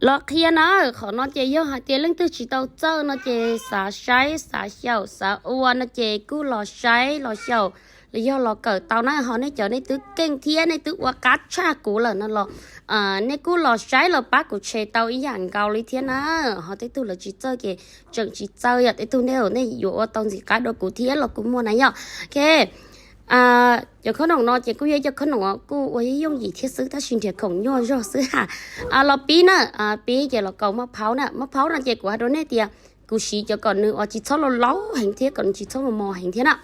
Los qhia na, qhov no ces yog hais tias leej twg tsis tau txawj no ces xav saib xav xyaum xav ua no ces kuj los saib los xyaum los yog los kawm tau na. Ho nej cov nej twb keej thiab nej twb ua qab tshaj kuv lawm no los nej kuj los saib los pab kuv share tau ib yam nkaus li thiab na. Ho tej tug lawv tsis txawj ces tseem tsis txawj yom, tej tug nej nej yuav ua tau ntxim qab dua kuv thiab los kuj muaj na yom. Ok, cov khob noom no ces kuj yog cov khob noom kuj ua yooj yim thiab xwb tab sis nrhiav khoom nyuaj zog xwb ha. Los pib na, pib ces los kaus maj phaub na. Maj phaub no ces kuv hais rau nej tias kuv siv cov kom nws ua tsis txhob laus laus heev thiab kom nws tsis txhob mos mos heev thiab na.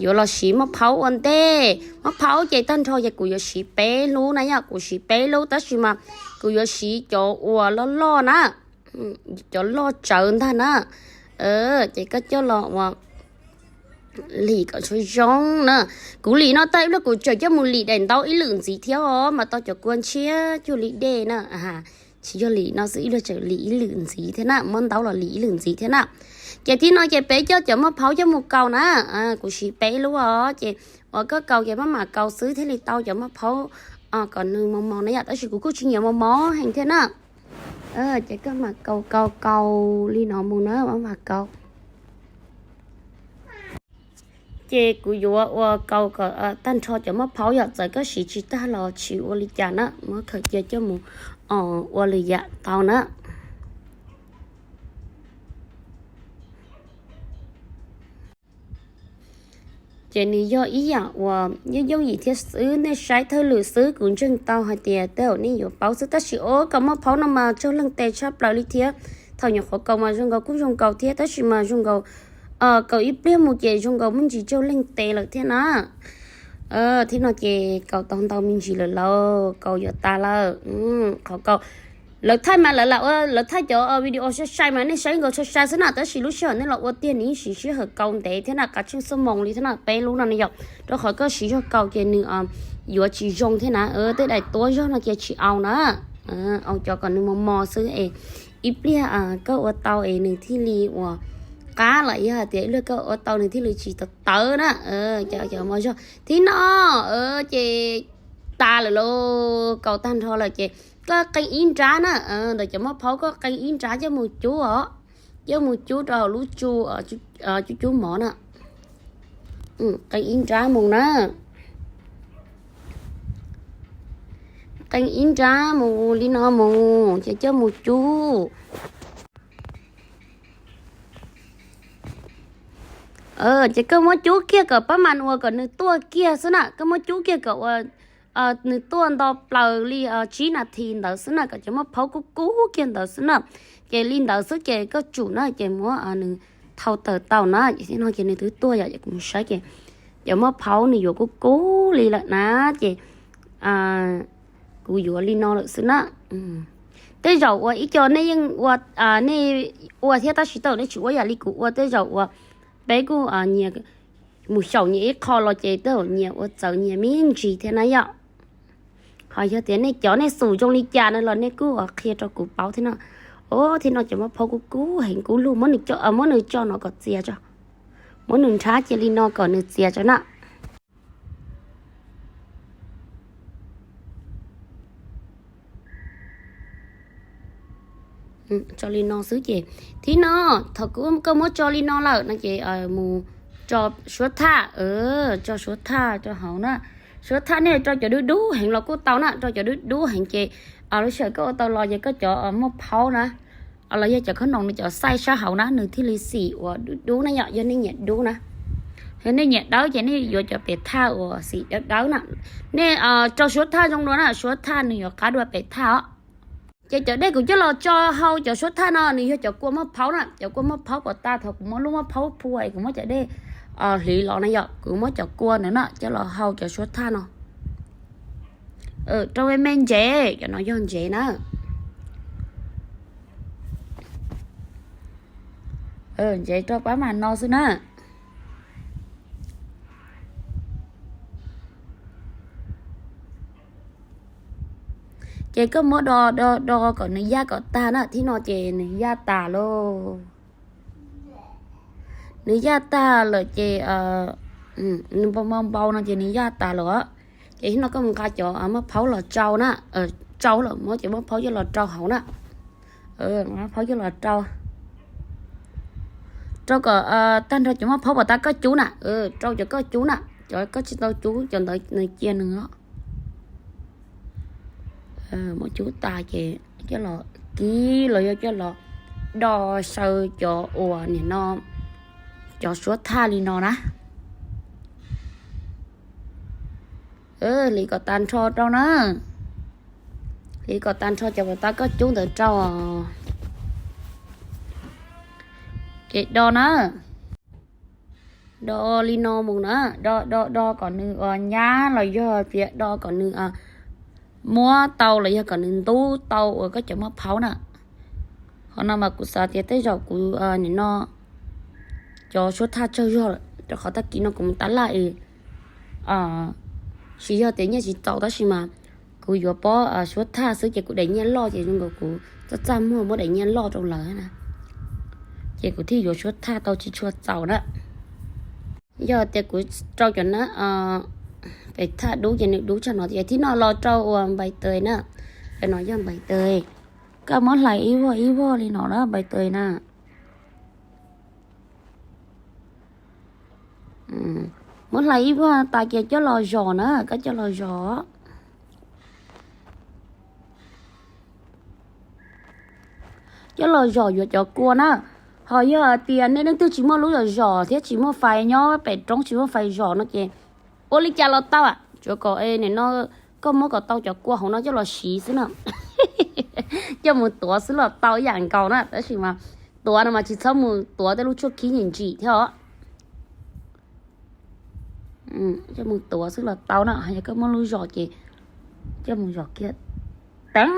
Yuav los siv maj phaub ua ntej. Maj phaub ces tag nrho ces kuv yuav siv peb lub na yom, kuv siv peb lub tab sis mas kuv yuav siv cov uas loj loj na, cov loj tsawv ntag na. Ces koj coj los ua lim kom zoo zoo na. Kuv lim no tag ib pliag kuv tseem coj mus lim daim ntaub ib lwm ntxiv thiab os, mas tau cov kua ntshiab cuag li dej na. Tsis yog lim no xwb, ib pliag tseem lim ib lwm ntxiv thiab na, muab ntaub los lim ib lwm ntxiv thiab na. Ces thib no ces peb coj cov maj phaub coj mus kaus na. Kuv siv peb lub os, ces uas koj kaus ces maj mam kaus xwb thiaj li tau cov maj phaub kom nws mos mos na yom, tab sis kuv kuj tsis nyiam mos mos heev thiab na. Ces koj mam kaus kaus kaus li no mus na, maj mam kaus. Ces kuv yuav ua kaus kom tag nrho cov maj phaub yom, txawm koj siv tsis tag los tsis ua li cas na, muab khaws cia coj mus ua lwm yam tau na. Ces nws yog ib yam uas yooj yooj yim thiab xwb, nej saib thawj lwm xwb kuv ntseeg tau hais tias tej zaum nej yuav paub xwb. Tab sis o, kaus maj phaub no mas raug leej tes tshaj plaws li thiab. Thaum nyuam qhuav kaus mas zoo nkaus kuj zoo nkaus thiab, tab sis mas zoo nkaus kaus ib pliag mus ces zoo nkaus muaj ntsis raug leej tes lawm thiab na. Thiab no ces kaus tau ntau me ntsis lawm lauj, kaus yuav tas lawm. Qhov kaus lawv thaij mas lawv lam ua, lawv thaij cov video sai sai mas nej saib nkaus sai sai xwb na, tab sis lub sij hawm nej los ua tiag nws yeej siv sij hawm kaus ntev thiab na, qas tsheej xuab moos li thiab na, peb lub no ne yom. Rau qhov koj siv zog kaus ces nws yuav tsis zoo thiab na. Tej daim tuab zog no ces tsis au na, au cov kom nws mos mos xwb es ib pliag koj ua tau es nws thiaj li uas qab los yog hais tias ib pliag koj ua tau nws thiaj li tsis tawv tawv na. Cov mos zog thib no ces tas lawm lauj, kaus tag nrho lawm ces koj qee ib nrab na, ntawm cov maj phaub koj qee ib nrab coj mus cub os, coj mus cub rau hauv lub tsu, cub cub mov na. Qee ib nrab mus na, qee ib nrab mus li no mus ces coj mus cub. Ces koj muab cub kiag kom pab mas ua kom nws tuaj kiag xwb na, koj muab cub kiag kom ua nws tuaj nto plaws li tsib nas this ntawd xwb na, kom cov maj phaub kub kub kiag ntawd xwb na. Ces li ntawd xwb ces koj tsum na ces muab nws thau tawm tau na, ces no ces nws twb tuaj yom, ces kuv mus saib ces cov maj phaub nws yuav kub kub li lawm na, ces kuv yuav li no lawm xwb na. Tej zaum uas ib co nej yeej ua, nej ua thiab tab sis tej zaum nej tsis ua yam li kuv ua, tej zaum uas peb kuj nyias mus xyaum nyias ib qho los ces tej zaum nyias ua txawv nyias me ntsis thiab na yom. Ho yog tias nej cov nej xum zoo li cas no los nej kuj qhia rau kuv paub thiab no. O, thiab no cov maj phaub kub kub heev kub lug, muab nws tso no kom txias tso, muab nws nrhab cia li no kom nws txias tso na. Tso li no xwb ces thib no, thaum koj muab tso li no lawm no ces mus tso suab thaj, tso suab thaj rau hauv na. Suab thaj nej rau cov dub dub heev los kuj tau na, rau cov dub dub heev ces lub sij hawm koj ua tau los ces koj cov maj phaub na, los yog cov khob noom nws cov xaij sab hauv na nws thiaj li xim uas dub dub na yom, yog nej nyiam dub na. Yog nej nyiam dawb ces nej yuav cov pem thaj uas xim dawb dawb na. Nej rau suab thaj zoo dua na, suab thaj nws yuav qab dua pem thaj os. Ces cov dej kuv coj los tso hau cov suab thaj no nws yog cov kua maj phaub na, cov kua maj phaub kom tas thaum kuv muab lub maj phaub phua es kuv muab cov dej hliv los na yom, kuv muab cov kua ntawd na coj los hau cov suab thaj no. Rau me me ntsev, cov no yog ntsev na. Ntsev rau pab mas no xwb na. Ces koj muab do do do kom nws yaj kom tag na, thib no ces nws yaj tas lauj. Nws yaj tag lawm ces nws npau npau npau no ces nws yaj tas lawm. Ces thib no koj mus nqa cov maj phaub los tsau na, rau lawm, muab cov muaj phaub coj los rau hauv na. Muab phaub coj los rau, rau kom tag nrho cov muaj phaub pom tas koj cub na, rau cov koj cub na, cov koj tsis tau cub cov ntawd nws cia nws os. Muab cub tas ces coj los kib los yog coj los do saw cov uas nim no cov suab thaj li no na. Hliv kom tas nrho rau na. Hliv kom tas nrho cov pom tas koj cub ntawd rau. Ces do na, do li no mus na, do do do kom nws uas nyab los yog tias do kom nws muab tau los yog kom nws ntub tau uas koj cov muaj phaub na. Qhov no mas kuv xav tias tej zaum kuv nim no cov suab thaj tsawg zog lawm rau qhov tag kis no kuv mus tab laj es tsis yog tias nyiaj tsis txaus tab sis mas kuv yuav pob suab thaj xwb ces kuv daim nyiaj loj ces zoo nkaus kuv txaj txaj muag muab daim nyiaj loj rau lawv na. Ces kuv thiaj yuav suab thaj tau tsis tshua txaus na. Yog tias kuv rau cov na pem thaj dub ces nws dub tshaj no ces thib no los rau uas npais tes na. Pem no yog npais tes. Koj muab hlais ib voj ib voj li no na npais tes na. Muab hlais ib voj tas ces coj los zom na, koj coj los zom. Coj los zom yuav cov kua na. Ho yog tias nej leej twg tsis muaj lub zom zom thiab tsis muaj fais nyob pem roob tsis muaj fais zom no ces ua li cas los tau, tsuav kom nim no koj muab kom tau cov kua hauv no coj los siv xwb na. Coj mus tuav xwb los tau ib yam nkaus na, tab sis mas tuav no mas tsis txhob mus tuav tej lub tshuaj khib ntsim ntsim thiab os. Coj mus tuav xwb los tau na, yog koj muaj lub zom ces coj mus zom kiag. Teeb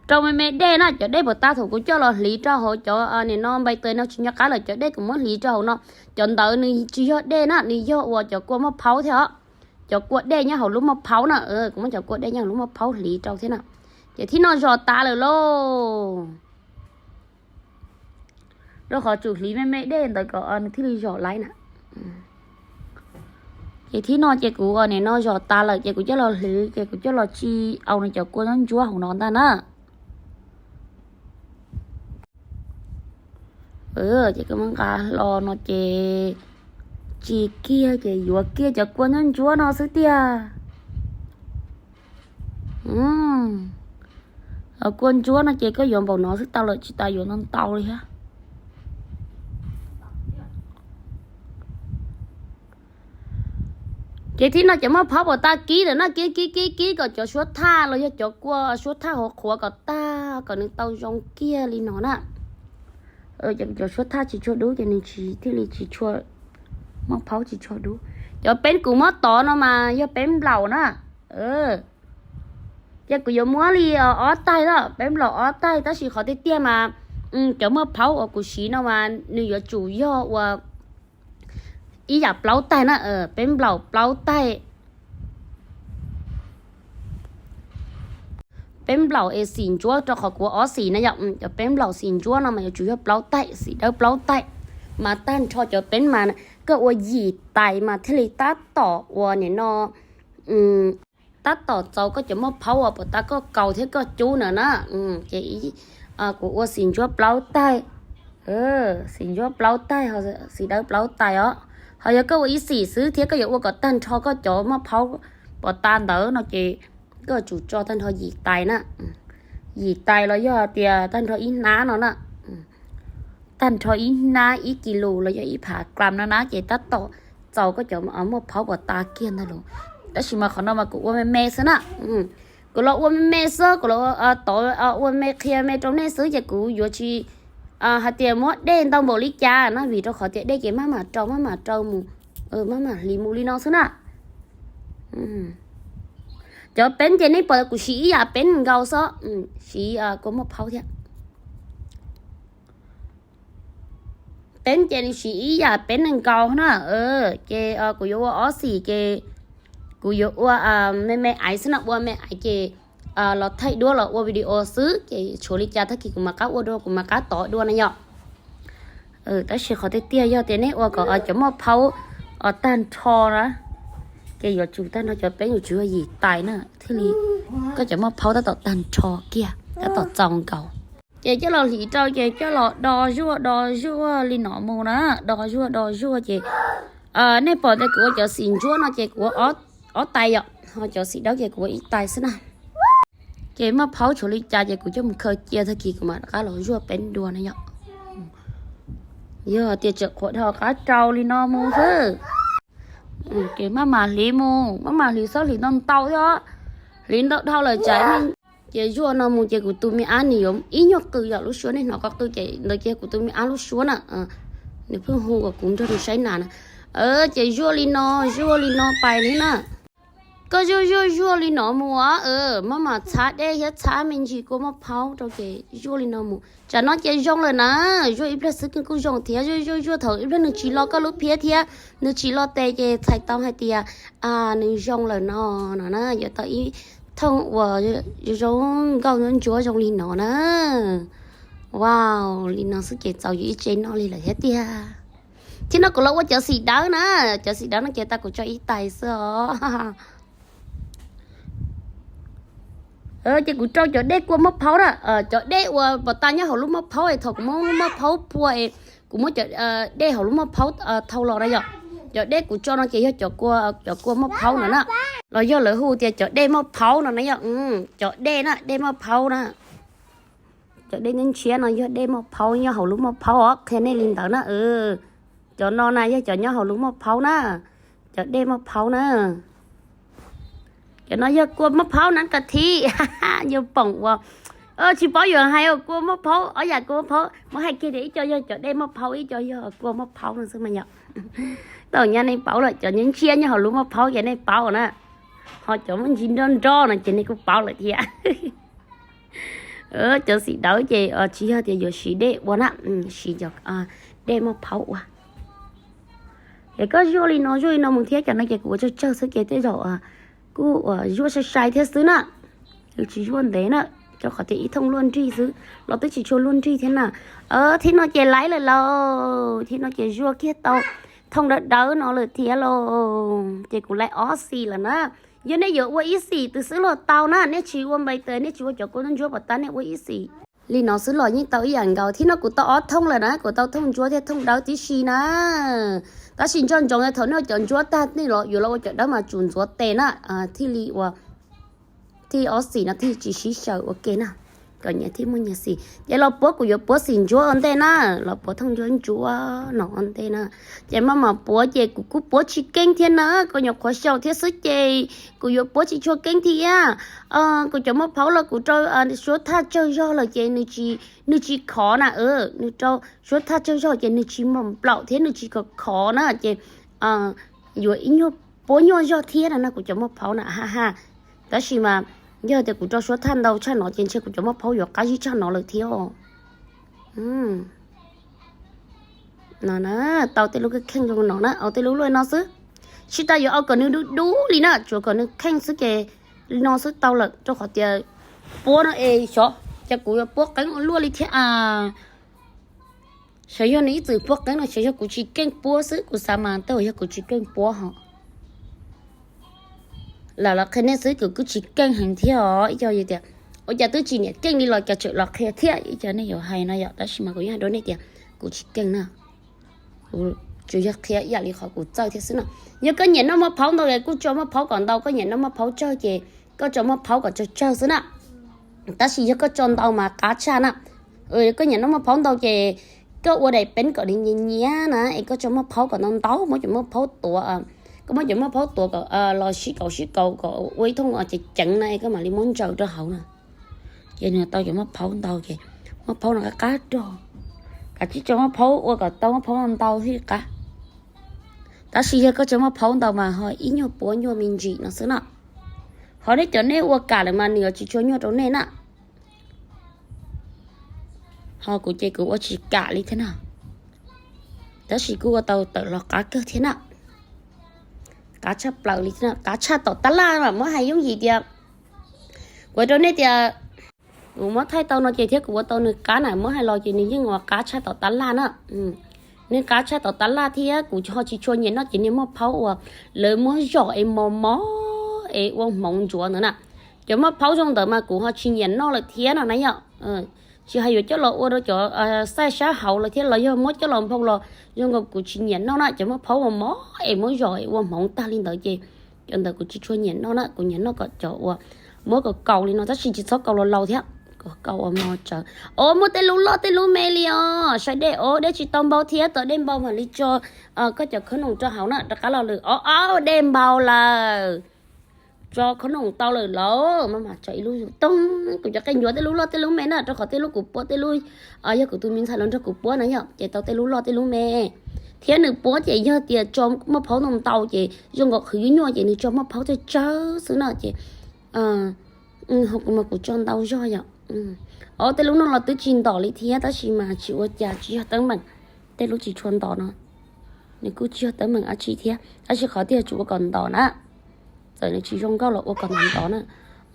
rau me me dej na, cov dej puas tas thaum kuv coj los hliv rau hauv cov nim no npais tes no tsis nco qab lawm, cov dej kuv muab hliv rau hauv no, cov ntawd nws tsis yog dej na, nws yog uas cov kua muaj phaub thiab os. Cov kua dej nyob hauv lub muaj phaub na, kuv muab cov kua dej nyob hauv lub muaj phaub hliv rau thiab na. Ces thib no zom tas lawm lauj. Rau qhov tsum hliv me me dej ntawd kom nws thiaj li zom laib na. Ces thib no ces kuv ua nim no zom tas lawm ces kuv coj los hliv ces kuv coj los tsi au nws cov kua ntsuab ntsuab hauv no ntag na. Ces koj muab nqa hlo no ces tsi kiag ces yuav kiag cov kua ntsuab ntsuab no xwb tiag. Kua ntsuab no ces koj yuav npaum no xwb tau lawm, tsis tas yuav ntau ntau li thiab. Ces thib no cov muaj phaub puas tas kib lawm no, kib kib kib kib kom cov suab thaj los yog cov kua suab thaj hauv qhuav kom tag kom nws tau zoo kiag li no na. Cov suab thaj tsis tshua dub ces nws tsis thiaj li tsis tshua muaj phaub tsis tshua dub. Cov peb kuv muab tov no mas yog peb nplaum na. Ces kuv yuav muab li ob taig na, peb nplaum ob taig tab sis qhov tiag tiag mas cov muaj phaub uas kuv siv no mas nws yuav tsum yog ua ib yam plaub taig na, peb nplaum plaub taig. Peb nplaum es xim ntsuab rau qhov kuv ob xim na yom, cov peb nplaum xim ntsuab no mas yuav tsum yog plaub taig, xim dawb plaub taig. Mas tag nrho cov peb mas koj ua yim tais mas thiaj li tab tom ua nim no tab tom txaus koj cov muaj phaub uas puas tas koj kaus thiab koj cub na na. Ces kuv ua xim ntsuab plaub taig, xim ntsuab plaub taig, xim dawb plaub taig os. Ho yog koj ua ib xim xwb thiab koj yuav ua kom tag nrho koj cov muaj phaub puas tas ntawd no ces koj yuav tsum tso tag nrho yim tais na. Yim tais los yog tias tag nrho ib hnab no na. Tag nrho ib hnab ib kis lus los yog ib phav klam no na ces tab tom txaus koj cov muaj phaub puas tas kiag ntag lauj. Tab sis mas qhov no mas kuv ua me me xwb na. Kuv los ua me me xwb, kuv los tov ua me qhia me rau nej xwb ces kuv yuav tsis hais tias muab dej ntau npaum li cas na, vim rau qhov tias dej ces maj mam rau maj mam rau mus, maj mam hliv mus li no xwb na. Cov peb ces nej pom kuv siv ib yam peb nkaus xwb, siv kua muaj phaub thiab. Peb ces nws siv ib yam peb nees nkaus na. Ces kuv yuav ua ob xim ces kuv yuav ua me me aiv xwb na, ua me aiv ces los thaij duab los ua video xwb ces tshuav li cas tag kis kuv mam qab ua dua, kuv mam qab tov dua na yom. Tab sis qhov tiag tiag yog tias nej ua kom cov muaj phaub tag nrho na, Ces yuav tsum tag nrho cov peb yuav tsum yog yim tais na thiaj li koj cov maj phaub tab tom tag nrho kiag, tab tom txaus nkaus. Ces coj los hliv rau ces coj los do zuaj do zuaj li no mus na, do zuaj do zuaj ces nej pom tias kuv ua cov xim ntsuab no ces kuv ua ob tais yom, ho cov xim dawb ces kuv ua ib tais xwb na. Ces maj phaub tshuav li cas ces kuv coj mus khaws cia tag kis kuv mam rov qab los zuaj peb dua na yom. Yog tias tseem qhuav dhau qab rau li no mus xwb. Ces maj mam hliv mus, maj mam hliv, txhob hliv ntau ntau thiab, hliv ntau dhau lawm tsam ces zuaj no mus ces kuv tus me ab nws yuav ib nyuag qw yom, lub suab nej hnov qhov qw ces ntawd ces kuv tus me ab lub suab na. Nws pheej hu kom kuv nrog nws saib nas na. Ces zuaj li no, zuaj li no pais li na. Koj zuaj zuaj zuaj li no mus, maj mam txhab dej thiab txhab me ntsis kua maj phaub rau ces zuaj li no mus. Tsam no ces zoo lawm na, zuaj ib pliag xwb kuj zoo thiab, zuaj zuaj zuaj thaum ib pliag nws tsis lo koj lub phiab thiab nws tsis lo tes ces txhais tau hais tias nws zoo lawm no, no na, yuav tau ib thooj uas zoo nkauj ntsuab zoo li no na. Wow, li no xwb ces txaus yus ib tse noj li lawm thiab tiag. Thiab no kuv los ua cov xim dawb na, cov xim dawb no ces tau kuv tso ib tais xwb os. Ces kuv rau cov dej kua maj phaub na, cov dej uas pom tas nyob hauv lub maj phaub es thaum kuv muab lub maj phaub phua es kuv muab cov dej hauv lub maj phaub thau los na yom. Cov dej kuv tso no ces yog cov kua maj phaub no na, los yog lawv hu tias cov dej maj phaub no na yom. Cov dej na, dej maj phaub na. Cov dej ntshiab no yog dej maj phaub nyob hauv lub maj phaub os, qhia nej li ntawd na. Cov no na yog cov nyob hauv lub maj phaub na, cov dej maj phaub na. Cov no yog kua maj phaub na ka thib, yog poom uas tsis paub yuav hais kua maj phaub, ob yam kua maj phaub, muab hais kiag tias ib co yog cov dej maj phaub, ib co yog kua maj phaub no xwb mas yom. Tau nyab nej paub lawm, cov ntshiab nyob hauv lub maj phaub ces nej paub na, ho cov muaj ntsis nroj nroj no ces nej kuj paub lawm thiab. Cov xim dawb ces tsis yog tias yuav siv dej ua na, siv cov dej maj phaub ua. Ces koj zuaj li no zuaj li no mus thiab, cov no ces kuv ua tsawg tsawg xwb ces tej zaum kuj uas zuaj sai sai thiab xwb na. Tsis zuaj ntev na, rau qhov tias ib thooj luaj nrig xwb los twb tsis tshua luaj nrig thiab na. Thib no ces laib lawm lauj, thib no ces zuaj kiag tau thooj dawb dawb no lawm thiab lauj, ces kuv laib ob xim lawm na. Yog nej yuav ua ib xim twg xwb los tau na, nej tsis ua npai tes, nej tsis ua cov kua ntsuab pom tas, nej ua ib xim li no xwb los yeej tau ib yam nkaus. Thib no kuv tau ob thooj lawm na, kuv tau thooj ntsuab thiab thooj dawb tib si na. Tab sis nco ntsoov thaum nej ua cov ntsuab tag nej yuav los ua cov dawb mas tsum ntxuav tes na, thiaj li ua thib ob xim no thiaj tsis sib xyaw ua ke na, kom nyias thiaj muaj nyias xim. Ces los puab kuv yuav puab xim ntsuab ua ntej na, los puab thooj ntsuab ntsuab no ua ntej na. Ces maj mam puab ces kuv kuj puab tsis keej thiab na, koj nyuam qhuav xyaum thiab xwb ces kuv yuav puab tsis tshua keej thiab. Kuv cov maj phaub los kuv rau suab thaj tsawg zog lawm ces nws tsis khov na, nws rau suab thaj tsawg zog ces nws tsis nplaum thiab nws tsis khov khov na ces yuav ib nyuag puab nyuaj zog thiab no na kuv cov maj phaub na ha ha. Tab sis mas yog tias kuv rau suab thaj ntau tshaj no ces ntshe kuv cov maj phaub yuav qab zib tshaj no lawm thiab. No na, tau tej lub kheej zoo no na, au tej lub luaj no xwb. Tsis tas yuav au kom nws dub dub li na, tsuas kom nws kheej xwb ces li no xwb tau lawm, rau qhov tias puab no es xyov cas kuv yuav puab qeeb ua luaj li thiab a. Xyov yog nws ib txwm puab qeeb no xyov yog kuv tsis keej puab xwb, kuv xav mas tej zaum yog kuv tsis keej puab ho. Lam los qhia nej xwb, kuv kuj tsis keej heev thiab os, ib co tias ua cas twb tsis nyiam keej li los cas tseem los qhia thiab, ib co nej yuav hais no yom, tab sis mas kuv yeej hais rau nej tias kuv tsis keej na. Kuv tsuas yog qhia ib yam li qhov kuv txawj thiab xwb na. Yog koj nyiam noj maj phaub ntau ces kuj tso maj phaub kom ntau, koj nyiam noj maj phaub tsawg ces koj tso maj phaub kom tsawg tsawg xwb na. Tab sis yog koj tso ntau mas qab tshaj na. Yog koj nyiam noj maj phaub ntau ces koj ua daim peeb kom nws nyias nyias na, es koj tso maj phaub kom ntau ntau, muab cov maj phaub tuav, koj muab cov maj phaub tuav kom los sib kaum sib kaum kom ua ib thooj ceev ceev na, es koj mam li muab ntsaws rau hauv na. Ces nws tau cov maj phaub ntau ces maj phaub no qab qab rog. Kav tsij tso maj phaub ua kom tau maj phaub ntau thiaj qab. Tab sis yog koj tso maj phaub ntau mas ho ib nyuag puab nyuaj me ntsis no xwb na. Ho nej cov nej ua kam lawm mas nws yuav tsis tshua nyuaj rau nej na. Ho kuv ces kuv ua tsis kam li thiab na. Tab sis kuj ua tau tawm los qab kawg thiab na. Qab tshaj plaws li thiab na, qab tshaj tom tab laj mas muab hais yooj yim tias, kuv rau nej tias kuv muab thaij tau no ces thiab kuv ua tau nws qab na, muab hais los ces nws yeej ua qab tshaj tom tab laj na. Nws qab tshaj tom tas laj thiab kuv ho tsis tshua nyiam noj ces niag maj phaub uas lawv muab zom es mos mos es ua hmoov ntsuav ntawd na. Cov maj phaub zoo ntawd mas kuv ho tsis nyiam noj lawm thiab no na yom. Tsis hais yuav coj los ua rau cov xaj sab hauv los thiab los yog muab coj los nphoo los zoo nkaus kuv tsis nyiam noj na. Cov maj phaub mos mos es muab zom es ua hmoov tag li ntawd ces cov ntawd kuv tsis tshua nyiam noj na. Kuv nyiam noj kom cov uas muab kom kaus li no tab sis tsis txhob kaus los laus thiab, kom kaus uas mos tsawv. Os, muaj tej lub loj tej lub me li os. Saib dej os, dej tsis tau npau thiab, tau dej npau mam li tso koj cov khob noom rau hauv na. Rov qab los lawm os, dej npau lawm. Tso khob noom tau lawm lauj, maj mam tso ib lub zus toog. Kuv cov qe ncuav tej lub loj tej lub me na, rau qhov tej lub kuv puab tej lub, yog kuv tus me ntxhais los nrog kuv puab na yom, ces tau tej lub loj tej lub me. Thiab nws puab ces yog tias tso maj phaub ntau ntau ces zoo nkaus qhwv nyuaj nyuaj ces nws tso maj phaub tsawg tsawg xwb no ces ho kuv mas kuv tso ntau zog yom. Os, tej lub no los twb tsis ntom li thiab tab sis mas tsis ua cas, tsis yog teeb meem. Tej lub tsis tshua ntom no nws kuj tsis yog teeb meem dab tsi thiab tab sis qhov tiag tsuas ua kom ntom na. Txawm nws tsis zoo nkauj los ua kom ntom ntom na.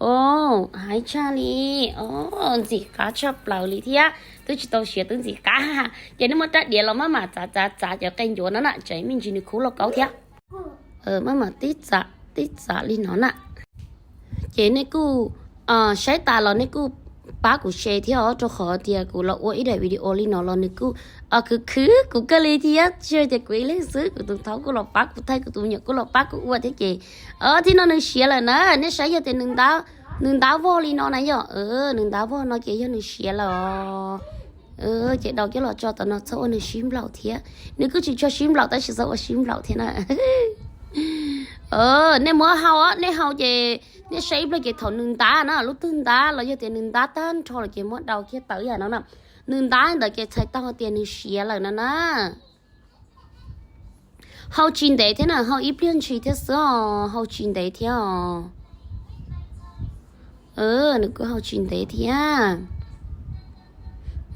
Os, hais tshaj li, os, ntxim qab tshaj plaws li thiab. Twb tsis tau siav twb ntxim qab. Ces nej muab rab diav los maj mam txav txav txav cov qe ncuav no na, tsam me ntsis nws khuv lauj kaub thiab. Maj mam tib txav tib txav li no na. Ces nej kuj saib tas los nej kuj pab kuv share thiab os, rau qhov tias kuv los ua ib daim video li no los nws kuj khwv khwv kuv kawg li thiab. Tsis tias kuv ib leeg xwb, kuv tus thaub kuj los pab kuv thaij, kuv tus me nyuam kuj los pab kuv ua thiab ces thib no nws siav lawm na. Nej saib yog tias nws ntab vog li no na yom, nws ntab vog no ces yog nws siav lawm os. Ces daus coj los tso tom no txhob ua nws sib nplaum thiab. Nws kuj tsis tshua sib nplaum tab sis txhob ua sib nplaum thiab na. Nej muab hau, nej hau ces nej saib ib pliag ces thaum nws ntab na, lub twg ntab los yog tias nws ntab tag nrho lawm ces muab daus kiag tawm yam no na. Nws ntab ntawd ces txhais tau tias nws siav lawm no na. Hau tsis ntev thiab na, hau ib pliag ntshis thiab xwb os, hau tsis ntev thiab os. Nws kuj hau tsis ntev thiab.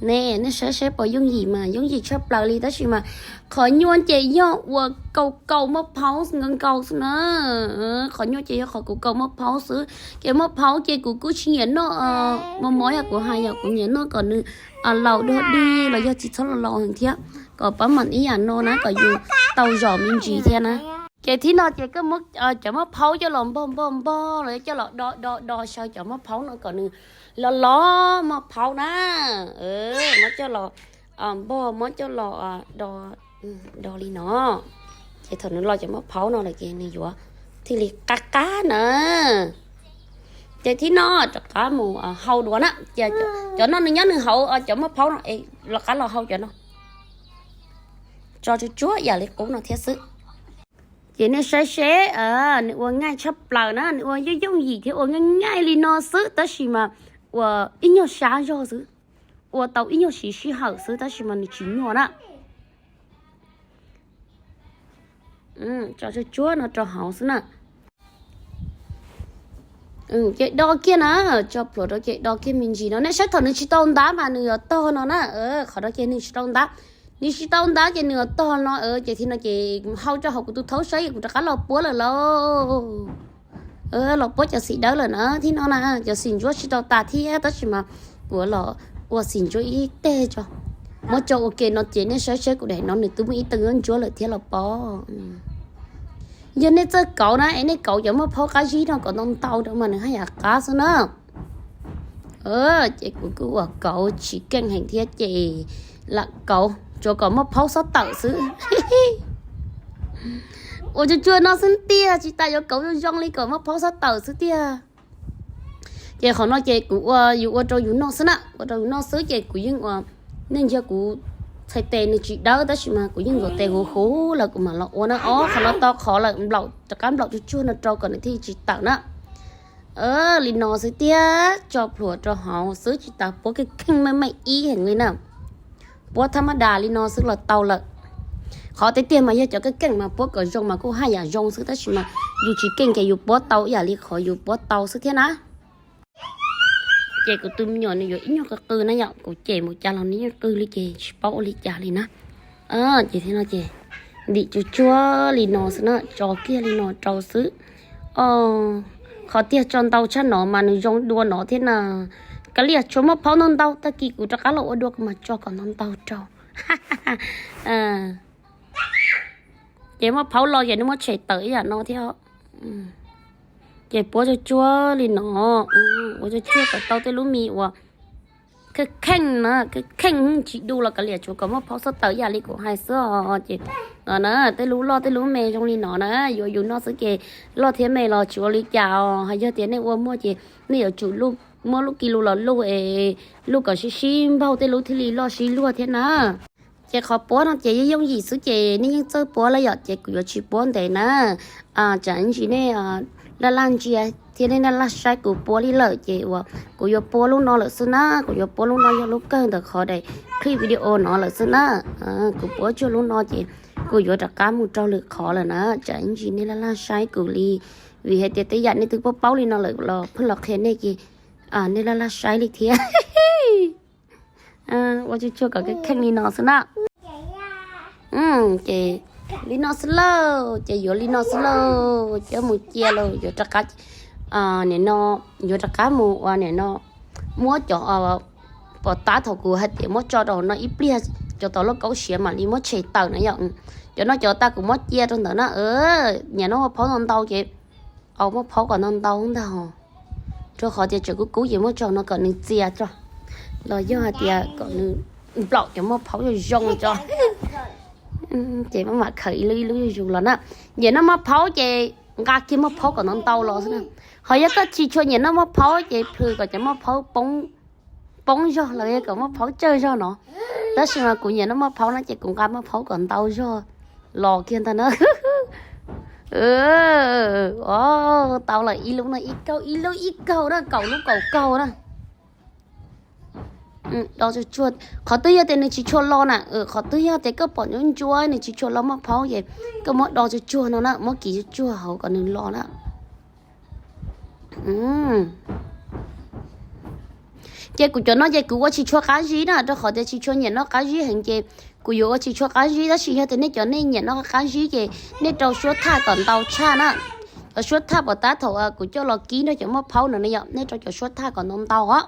Ne, nej saib saib puas yooj yim mas yooj yim tshaj plaws li tab sis mas qhov nyuaj ces yog uas kaus kaus maj phaub nkaus nkaus xwb na. Qhov nyuaj ces yog qhov kuv kaus maj phaub xwb. Ces maj phaub ces kuv kuj tsis nyiam noj mos mos yom, kuv hais yom, kuv nyiam noj kom nws laus dog dig los yog tsis txhob laus laus heev thiab, kom pab mam ib yam no na kom yus tau zom me ntsis thiab na. Ces thib no ces koj muab cov maj phaub coj los npog npog npog los coj los do do do xyaw cov maj phaub no kom nws los los maj phaub na. Muab coj los npog, muab coj los do do li no. Ces thaum nws los cov maj phaub no lawm ces nws yuav thiaj li qab qab na. Ces thib no rov qab mus hau dua na. Ces cov no nws nyob nws hauv cov maj phaub no es rov qab los hau cov no. Tso tsuag tsuag ib yam li qub no thiab xwb. Ces nej saib seb, nws ua nyaij tshaj plaws na, nws ua yooj yooj yim thiab ua nyaij nyaij li no xwb tab sis mas uas ib nyuag sab zog xwb, ua tau ib nyuag siv sij hawm xwb tab sis mas nws tsis nyuaj na. Tso tsuag tsuag no rau hauv xwb na. Ces do kiag na, tso plhuav rau ces do kiag me ntsis no. Nej saib thaum nws tsis tau ntab mas nws yuav tog no na. Qhov no ces nws tsis tau ntab, nws tsis tau ntab ces nws yuav tog no. Ces thib no ces hau rau hauv kuv tus thaub saib es kuv rov qab los puab lawm lauj. Los puab cov xim dawb lawm na, thib no na, cov xim ntsuab tsis tau tas thiab tab sis mas kuv los ua xim ntsuab ib teg tso. Muab tso ua ke no ces nej saib saib kuv daim no nws twb muaj ib tee ntsuab lawm thiab los pob. Yog nej txawj kauv na es nej kauv cov maj phaub qab zib no kom ntau ntau rau mas nws haj yam qab xwb na. Ces kuv kuj ua kauv tsis keej heev thiab ces lam kauv tsuas kom maj phaub xob tawm xwb. Ua tsuag tsuag no xwb tiag, tsis tas yuav kauv zoo zoo li kom maj phaub xob tawm xwb tiag. Ces qhov no ces kuv ua, yus ua rau yus noj xwb na, ua rau yus noj xwb ces kuv yeej ua, nej ntsia kuv txhais tes nws tsis dawb tab sis mas kuv yeej nkaus tes huv huv lawm kuv mam los ua na. Ob qhov no tau qhov lawm, nplaum rov qab nplaum tsuag tsuag no rau kom nws thiaj tsis tawm na. Li no xwb tiag, tso plhuav rau hauv xwb tsis tas puab kheej kheej meej meej ib heev li na. Puab thab mab das li no xwb los tau lawm. Qhov tiag tiag mas yog cov keej keej mas puab kom zoo mas kuj haj yam zoo xwb tab sis mas yus tsis keej ces yus puab tau ib yam li qhov yus puab tau xwb thiab na. Ces kuv tus me nyuam nws yuav ib nyuag qw qw na yom, kuv cem mus cas los nws yeej qw li ces tsis paub ua li cas li na. Ces thib no ces ntim tsuag tsuag li no xwb na, tso kiag li no rau xwb. Qhov tiag tso ntau tshaj no mas nws zoo dua no thiab na. Kav liam tshuav maj phaub ntau ntau, tag kis kuv rov qab los ua dua kuv mam tso kom ntau ntau rau. Ces muaj phaub los ces nws muab tshem tawm ib yam no thiab. Ces puab tsuag tsuag li no, ua tsuag tsuag kom tau tej lub me uas kheej kheej na, kheej kheej tsis du los kav liam, tsuav kom muaj phaub xub tawm ib yam li kuv hais xwb os. Ces no na, tej lub loj tej lub me zoo li no na, yuav yus noj xwb ces loj thiab me los tsis ua li cas os. Hos yog tias nej ua muag ces nej yuav tsum muab lub ki lus los luj es luj kom sib sib npaug tej lub thiaj li loj sib luag thiab na. Ces qhov puab no ces yeej yooj yim xwb ces nej yeej txawj puab lawm yom, ces kuv yuav tsis puab ntev na. Tsam ntsis nej laj laj ntsia thiab nej laj laj saib kuv puab li lawm ces uas kuv yuav puab lub no lawm xwb na, kuv yuav puab lub no yog lub kawg ntawm qhov daim clip video no lawm xwb na. Kuv puab tsuag lub no ces kuv yuav rov qab mus rau lwm qhov lawm na, tsam ntsis nej laj laj saib kuv li, vim hais tias tej yam nej twb paub paub li no lawm los pheej los qhia nej ces nej laj laj saib li thiab. Ua tsuag tsuag kom kheej kheej li no xwb na. Ces li no xwb lauj, ces yuav li no xwb lauj, coj mus cia lauj, yuav rov qab, nim no yuav rov qab mus ua nim no muab cov pom tab thaum kuv hais tias muab tso rau no ib pliag, cov tau lauj kaub siav mam li muab tshem tawm na yom. Cov no cov tas kuv muab cia rau ntawd na. Nyiam noj muaj phaub ntau ntau ces, au muaj phaub kom ntau ntau ntag, rau qhov tias tseem kub kub ces muab tso no kom nws txias tso, los yog hais tias kom nws nplaum cov muaj phaub zoo zoo tso. Ces maj mam khaws ib lub ib lub zuj zus los na. Nyiam noj muaj phaub ces nqa kiag muaj phaub kom ntau ntau los xwb na. Ho yog koj tsis tshua nyiam noj muaj phaub ces plhws kom cov muaj phaub poob zog los yog kom muaj phaub tsawg zog no. Tab sis mas kuv nyiam noj muaj phaub no ces kuv nqa muaj phaub kom ntau zog los kiag ntag na. Tau lawm ib lub no ib kaug, ib lub ib kaug na, kaum lub kaum kaug na. Do tsuag tsuag, qhov twg yog tias nws tsis tshua los na, qhov twg yog tias koj pom ntsuab ntsuab nws tsis tshua los muaj phaub ces koj muab do tsuag tsuag no na, muab kiv tsuag tsuag hauv kom nws los na. Ces kuv cov no ces kuv ua tsis tshua qab zib na, rau qhov tias tsis tshua nyiam noj qab zib heev ces kuv yuav ua tsis tshua qab zib. Tab sis yog tias nej cov nej nyiam noj qab zib ces nej rau suab thaj kom ntau tshaj na. Cov suab thaj pom tab thaum kuv coj los kib nrog cov muaj phaub no na yom, nej rau cov suab thaj kom ntau ntau os.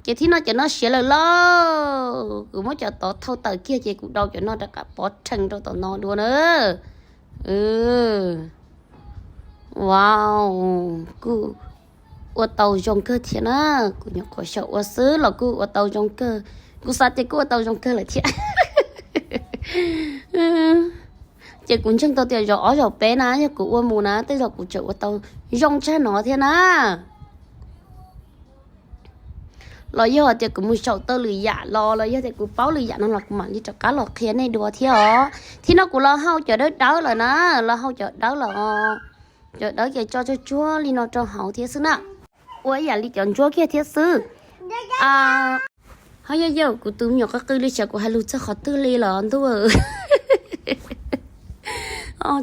Ces thib no cov no siav lawm lauj, kuv muab cov tod thau tawm kiag ces kuv dau cov no rov qab pov rhees rau tom no dua na. Wow, kuj ua tau zoo kawg thiab na. Kuv nyuam qhuav xyaum ua xwb los kuj ua tau zoo kawg. Kuv xav tias kuj ua tau zoo kawg lawm thiab. Ces kuv ntseeg tau tias zaum ob zaum peb na, yog kuv ua mus na tej zaum kuv tseem ua tau zoo tshaj no thiab na. Los yog tias kuv mus xyaum tau lwm yam los los yog tias kuv paub lwm yam no los kuv mam li rov qab los qhia nej dua thiab os. Thib no kuv los hau cov dawb dawb lawm na, los hau cov dawb lawm. Cov dawb ces tso tsuag tsuag li no rau hauv thiab xwb na. Ua ib yam li cov ntsuab kiag thiab xwb. Ho yog yog kuv tus me nyuam qw qw li xyov kuv hais lus txog qhov twg li los ntuj.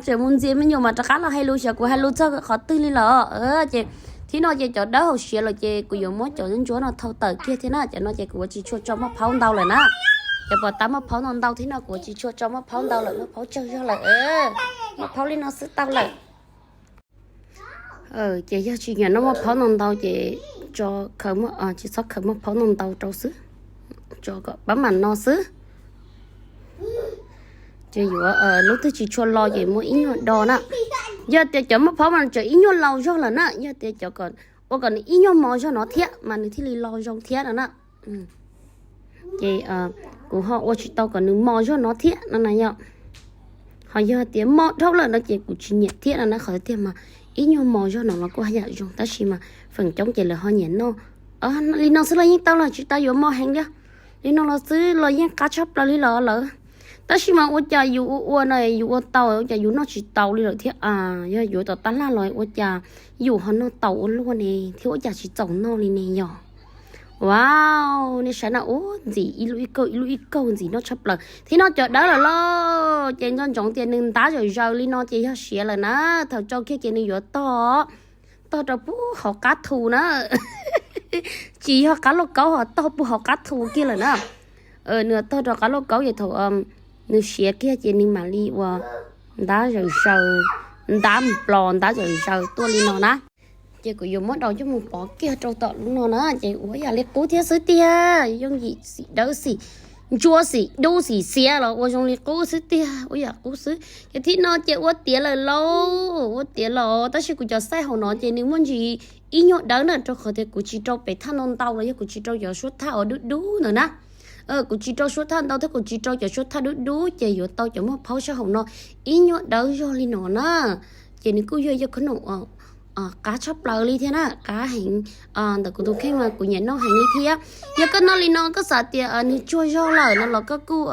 Tseem mus ntxias me nyuam mas rov qab los hais lus xyov kuv hais lus txog qhov twg li los. Ces thib no ces cov dawb hauv siav lawm ces kuv yuav muab cov ntsuab no thau tawm kiag thiab na. Cov no ces kuv ua tsis tshua tso muaj phaub ntau lawm na. Cov pom tab muaj phaub ntau ntau thib no kuv ua tsis tshua tso muaj phaub ntau lawm, muaj phaub tsawg zog lawm. Muaj phaub li no xwb tau lawm. Ces yog tsis nyiam noj muaj phaub ntau ntau ces tso, tsis txhob khaws muaj phaub ntau ntau rau xwb, tso kom pab mam no xwb. Ces yuav lub twg tsis tshua los ces muab ib nyuag do na. Yog tias cov muaj phaub mas tseem ib nyuag laus zog lawm na, yog tias cov ua kom nws ib nyuag mos zog no thiab mas nws thiaj li los zoo thiab no na. Ces kuv ho ua tsis tau kom nws mos zog no thiab no na yom. Ho yog tias mos dhau lawm no ces kuv tsis nyiam thiab no na, qhov tiag mas ib nyuag mos zog no los kuj haj yam zoo, tab sis mas feem coob ces lawv ho nyiam noj li no xwb los yeej tau los tsis tau yuav mos heev li. Li no los xwb los yeej qab tshaj plaws li los lawm. Tab sis mas ua cas yus ua ua no yus ua tau, ua cas yus noj tsis taus li lawm thiab a? Yog yuav tom tab laj los ua cas yus ho noj tau ua luaj ne thiab ua cas tsis txaus noj li ne yog? Wow, nej saib na, ub, ntxim ib lub ib kaug ib lub ib kaug ntxim noj tshaj plaws. Thib no cov dawb lawm lauj, ces nco ntsoov tias nws ntab zawm zaws li no ces yog siav lawm na. Thaum tsau kiag ces nws yuav tog, tog rau puag hauv qab thu na. Tsis yog qab lauj kaub ho tog puag hauv qab thu kiag lawm na. Nws tog rau qab lauj kaub ces thaum nws siav kiag ces nws mam li ua ntab zawm zaws, ntab nplos ntab zawm zaws tuaj li no na. Ces kuv yuav muab daus coj mus pov kiag rau tom lub no na, ces ua yam li qub thiab xwb tiag, yooj yim xim dawb xim. ntsuab xim dub xim xiav los ua zoo li qub xwb tiag, ua yam qub xwb. Ces thib no ces ua tiav lawm lauj, ua tiav los tab sis kuv cov xaij hauv no ces nws muaj ntsis ib nyuag dawb na, rau qhov tias kuv tsis rau pem thaj ntau ntau los yog kuv tsis rau cov suab thaj uas dub dub ntawd na. Kuv tsis rau suab thaj ntau thiab kuv tsis rau cov suab thaj dub dub ces yuav tau cov muaj phaub sab hauv no ib nyuag dawb zog li no na. Ces nws kuj yog ib co khoom qab tshaj plaws li thiab na, qab heev. Ntawm kuv tus kheej mas kuv nyiam noj heev li thiab. Yog koj noj li no koj xav tias nws tsuag zog lawm no los koj kuj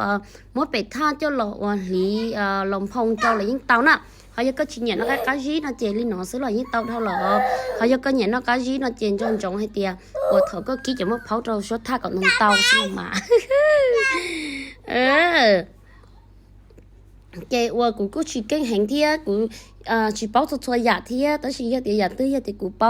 muab pem thaj coj los ua hliv los nphoo rau los yeej tau na. Ho yog koj tsis nyiam noj qab qab zib no ces li no xwb los yeej tau dhau lawm. Ho yog koj nyiam noj qab zib no ces nco ntsoov hais tias uas thaum koj kib cov muaj phaub rau suab thaj kom ntau ntau xwb los mas. Ces uas kuv kuj tsis keej heev thiab kuv tsis paub txhua txhua yam thiab, tab sis yog tias yam twg yog tias kuv paub